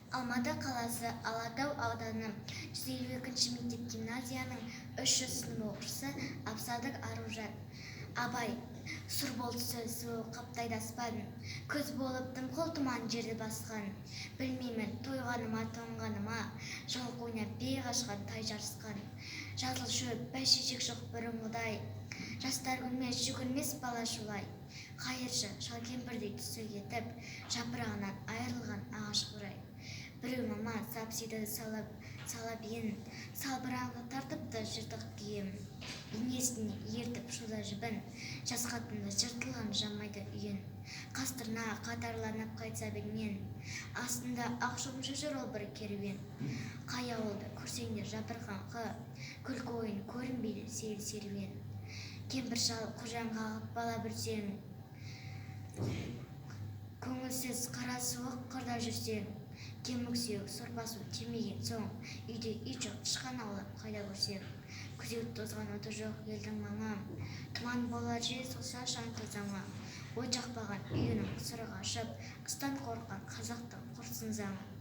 Алматы қаласы, Алатау ауданы, 152 мектеп-гимназияның 3 сынып оқушысы Абсадық Аружан. Абай. Сұр болды суы қаптайды аспан. Күз болып дымқыл тұман жерді басқан. Білмеймін, тойғаны ма, тоңғаны ма, жылқы ойнап бие қашқан, тай жарысқан. Жасыл шөп, бәйшешек жоқ бұрынғыдай. Жастар күлмес, жүгірмес бала шулай. Қайыршы, шал кемпірдей түсі кетіп, жапырағынан айырылған ағаш қурай. Біреу мама сапсиды салып, салап ен, салбыраңқы тартыпты жыртық киім. Енесіне ертіп шуда жібін, жас қатынды жыртылған жамайды үйін. Қастырна қатарланып қайтса белмен, астында ақ шомшы жүр ол бір керуен. Қай ауылды көрсеңдер жабырқаңқы, күлкі ойын көрінбейді сейіл серуен. Кемпір шал құжаң қағып бала бүрсең, көңілсіз қара суық қырда жүрсең, кемік сүйек сорпа су тимеген соң, үйде ит жоқ, тышқан аулап қайда көрсең, күзеу тозған оты жоқ елдің маңы, тұман болар жел соқса шаң тозаңы, от жақпаған үйінің сыры қашып, ыстан қорыққан қазақтың құрсын заңы.